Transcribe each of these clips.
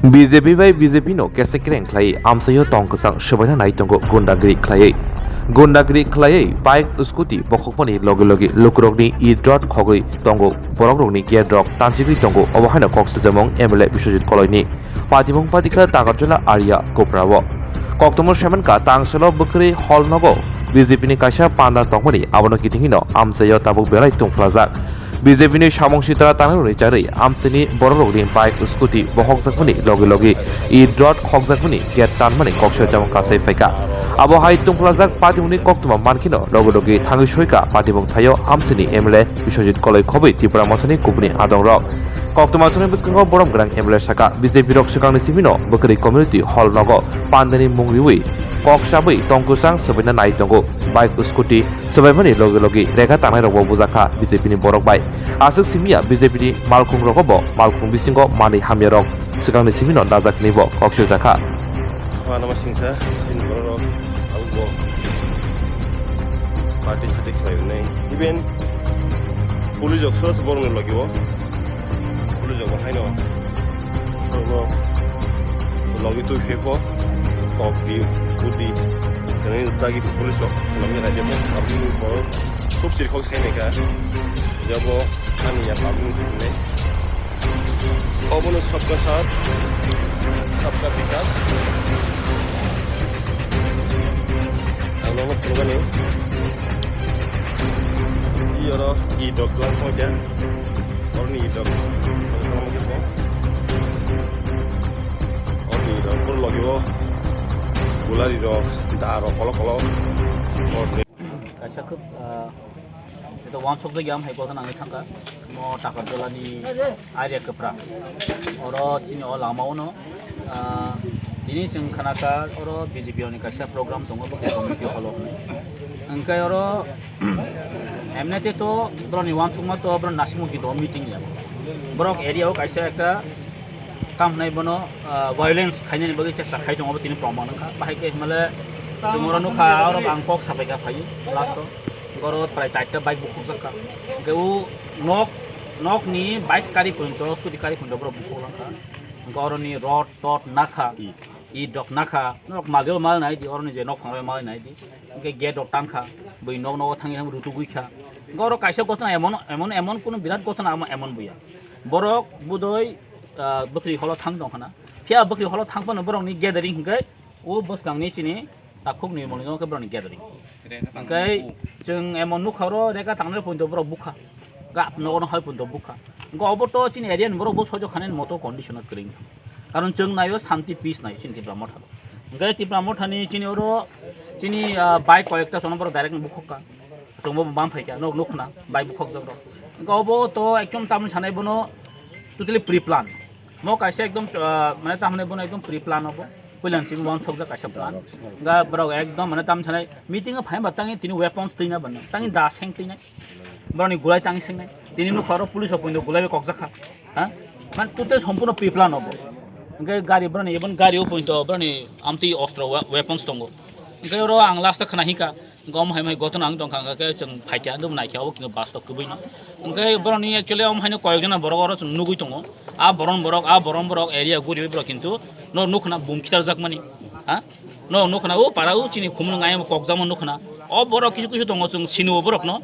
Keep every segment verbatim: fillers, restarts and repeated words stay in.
B J P bai B J P no kesekreng khlaiwi amchaio tong kwchang swbaina nai tongo gundagiri khlaiwi. Gundagiri khlaiwi bike, scooty bokhokmani logi logi lukurokni idrot khogwi tongo, borokrokni gate rok tanchigwi tongo, obo haino kok sajamung M L A Biswajit Koloini. Patimung patikha Takarjala area Koprao. Koktwma semankha tangselo bwkrwi hall nogo B J P ni kaisa panda tongmani, abono kitingino amchaio tabuk belai tungphlajak. B J P ni samung sitra tangnarokni charwi amchaini bororokni bike, scooty bohokjakmani logi logi idrot khokjakmani gate tanmani koksa chamung kasai phaikha. Abo hai tungphlajak patimungni koktwma mankhino logi logi thangwi soikha patimung thaio amchaini M L A Biswajit Koloi khobwi Tipra Mothani kubuni adongrok. Koktwma thani bwskango borom gwnang M L A saka B J P rok swkangni simino bwkrwi community hall nogo pandani mung riwi kok sabwi tong kwchang swbaina nai tongo. Bike, scooty swbaimani logi logi rega tangnairokbo bujakha B J P ni borok bai. Aswk simiya B J P ni malkhungrogo bo malkhung bisingo manwi hamyarok swkangni simino dajak hinwi bo kok sirjakha. Wanama singsa, sini borok abo bo party sati khlai wngnai. Even police rok sura se borokni logi o. Police rok bo haino borok logi twi phepo kok di, kut di, hwnwi dagi police rok khwnamya naidi mo. Aboni borok khub chirikhok sai naikha. Jabo ani ya public ni sai nai. Obono sabka saath, sabka vikas. Ang nono phunukani. Iyoro idok lang thangkya. Orni idok. Orni idok. Pur logi o. Gulari rok, da rok, kolok kolok. Kaisa khub, ah, eto wansok jagya am hai kothon ang thangkha. Mo Takarjala ni area kwpra. Oro chini o lama o no, ah, tini chwng khanakha oro B J P ni kaisa program tongo, bo khe community hall o hwnwi. Hwnkhe oro M N A te to borokni wansukma to borok nasikmung kito meeting ya. Borok area o kaisa ekta Tamo hwnai bono, ah, violence khainani bagwi chesta khai tongo, abo tini proman wngkha. Bahai khe hwnmale chwng oro nukha, oro ang kok sapai kha phaiwi last o. Oro prai charta bike bukhukjak kha. Hwnkhe o nok, nokni bike kari pointo, scooty kari pointo borok bukhuk lang kha. Hwnkhe oroni rod, tot nakha, i dok nakha, norok malio mal nai di, oroni je nok phang mal nai di. Hwnkhe gate rok tang kha, bui nok nogo thangwi thangwi rutugwi kha. Hwnkhe oro kaisa gotna emon, emon, emon kunu birat gotna amo emon buya. Borok budoi ah, bwkrwi holo thang tong khna. Phiya bwkrwi holo thang phano borokni gathering hwnkhe o bwskangni chini takhuk ni moni no khe borokni gathering. Hwnkhe chwng emon nukha oro rega tangnai pointo borok bukha. Gap nogo no hai pointo bukha. Hwnkhe obo to chini area ni borok bo sojok khanani moto condition o kwrwi wngkha. Karon chwng naio shanti peace naio chini Tipra Motha. Hwnkhe Tipra Motha ni chini oro chini, ah, bike koyekta sono borok direct bukhuk kha. Chwngbo bam phaikha, nok nukhna, bai bukhokjak rok. Hwnkhe obo to ekdom tamni sanai bono totally pre plan. Mo kaisa ekdom, ah, mane tamni bono ekdom pre plan obo. Puilan chini wansokjak kaisa plan. Hwnkhe borok ekdom mane tamni sanai meeting o phai ba tangi tini weapons twina bana. Tangi da seng twina. Borokni gulai tangi sengnai. Tini nukha oro police o puino gulai bai kokjak kha. Ha? Man totally sompurno pre plan obo. Hwnkhe gari borokni ebon gari o puino borokni amtwi ostro wa-, weapons tongo. Hwnkhe oro ang last o khna hika. Gom hai mai gotona ang tongkha, hwnkhe chwng phaikha, nuknai khe, obo kino bus tok kwbui no. Hwnkhe borokni actually omo haino koyok jona borok oro chwng nugui tongo. A boron borok, a boron borok area guriui borok kintu no nukna bum khitarjak mani. Ha? No nukna o para o chini khumulwng ayang kokjakma nukna. O borok kisu kisu tongo chwng sini o borok no.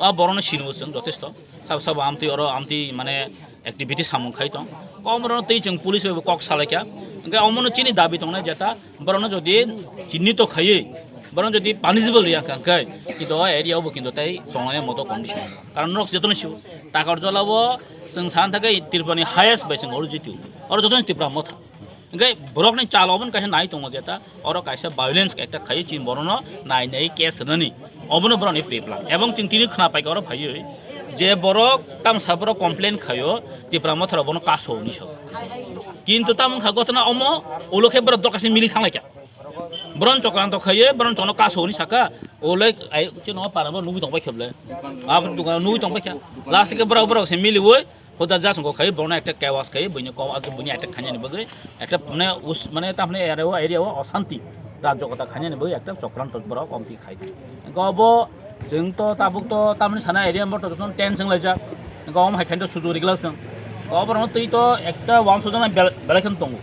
O borok no sini o chwng jotesto. Sabo sabo amtwi oro amtwi mane activity samung khai tong. Kom rok twi chwng police bai bo kok salai kha. Hwnkhe omono chini dabi tongnai jeta borokno jodi chinni to khaiwi borokno jodi punishable ya kha khe kintu o area o bo kintu tai tongnai moto condition. Karon norok jotono sio Takarjala o chwng san thakhe Tripura ni highest bai chwng oro jitio. Oro jotono Tipra Motha. Hwnkhe borokni chal obono kaisa nai tongo jeta oro kaisa violence ekta khaiwi chini borokno nai nai case rwnani. Obono borokni pre plan. Ebong chwng tini khna paikha oro phaiwi je borok tamsa borok complain khaio Tipra Motha rok bono kaso hwnwi sao. Kintu tamo wngkha gotona omo ulo khe borok dorkasi mili thanglaikha. Boron chokranto khaiwi boron chono kaso hwnwi saka ulai ai chino para bo nugui tongbai kheble. Abo dukan nugui tongbai kha. Last khe borok borok se miliwi Hoda jasongo khai bono ekta kewas khai buini kok age buini attack khainani bagwi ekta mane us mane tamni area o area o osanti rajyo kota khainani bagwi ekta chokranto borok omti khai. Engko obo chwng to tabuk to tamni sana area mo to jotono tense wng laijak. Engko omo hai khainto sujuk rijak chwng. Obo rokno twi to ekta wansukjaknai bel-, belai kheno tongo.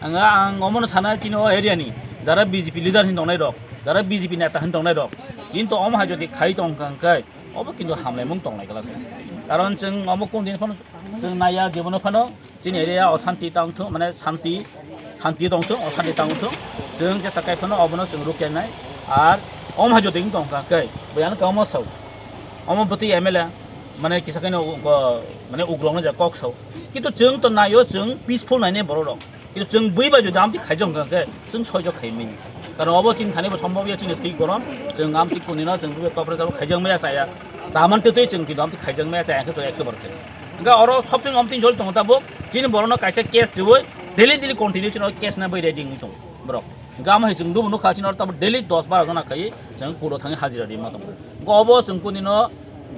Ang, ang omono sana chini o area ni jara B J P leader hin tongnai rok, jara B J P neta hin tongnai rok, kintu omo hai jodi khai tong kha hwnkhe obo kintu hamlaimung tongnai kwlak. Karon chwng omo kung din phano chwng naiya, jebono phano chini area o santi tang thung, mane santi, santi tong thung, o santi tang thung. Chwng jesa kai phano obono chwng rukya nai. Ar omo hai jodi wng tong kha hwnkhe bo ano kamo sao. Omo bwtwi M L A mane kisa khe no, mane ugrok no ja kok sao. Kintu chwng to naio, chwng peaceful naine borok rok. Kintu chwng bui bai jodi amtwi khaijak hwnkha khe chwng soijak khai mani. Karon obo chini thani bo sombobya chini twi gorom, chwng amtwi kuni no chwng bui bai kopre kopre khaijak maya chaya. Chaman twi twi chwng kintu amtwi khaijak maya chaya khe to ekso bar khai. Hwnkhe oro sobsong amtwi jol tongo tabuk chini borok no kaisa case chiwi daily daily continue chini case na bai ready wngwi tongo borok. Hwnkhe amo hai chwng dubu nukha chini oro tabuk daily dos bara jona khai chwng court o thangwi hajira rima tongo. Hwnkhe obo chwng kuni no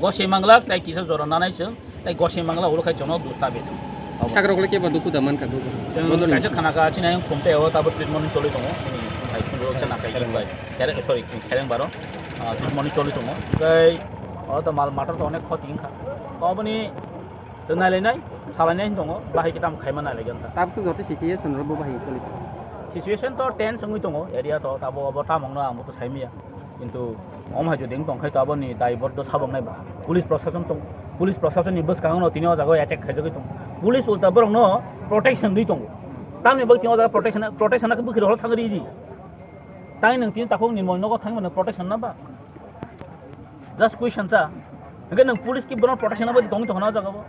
Gosei manglak tai kisa jora nanai chwng, tai gosei manglak ulo khai jono dusta betu. Sakrok le kebo dukhu da mankha dukhu. Chwng bodol ni kaisa khana ka chini ayang khum tei o tabo treatment choli tongo. Hai khum rok chana kai bai. Kere, sorry, khereng baro. Ah, treatment choli tongo. Tai o to mal mator to onek khoti wngkha. Oboni to nai lai nai, salai nai tongo, bahai kitam khaima nai lai ganta. Tabuk joto situation ro bo bahai choli tongo. Situation to tense wngwi tongo, area to tabo obo tamong no ang bo to saimiya. Kintu omo hai jodi wng tong khai to aboni daibor do sabok nai ba. Police prosason tong, police prosason ni bwskango no tini o jaga o attack khaijagwi tong. Police ulta borok no protection di tongo. Tamni bagwi tini o jaga protection, protection na bwkhirok thang ri di. Tai nwng tini takhuk ni moi nogo thang mano protection na ba. Just question ta. Hwnkhe nwng police ki bono protection na ba tong tong na o jaga o.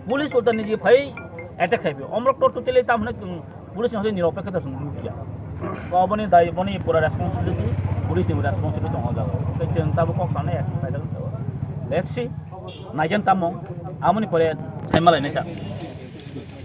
Police ulta niji phai attack khai phi. Omrok to totally tam hwnwi chwng police ni hwnwi nirok pekhe ta chwng nukya. To aboni dai boni pura responsibility, police ni responsibility tongo jaga. Tei chwng tabuk kok sanai action khai jaga. Let's see. Naigen tamo. Amoni pore hai malai nai ta.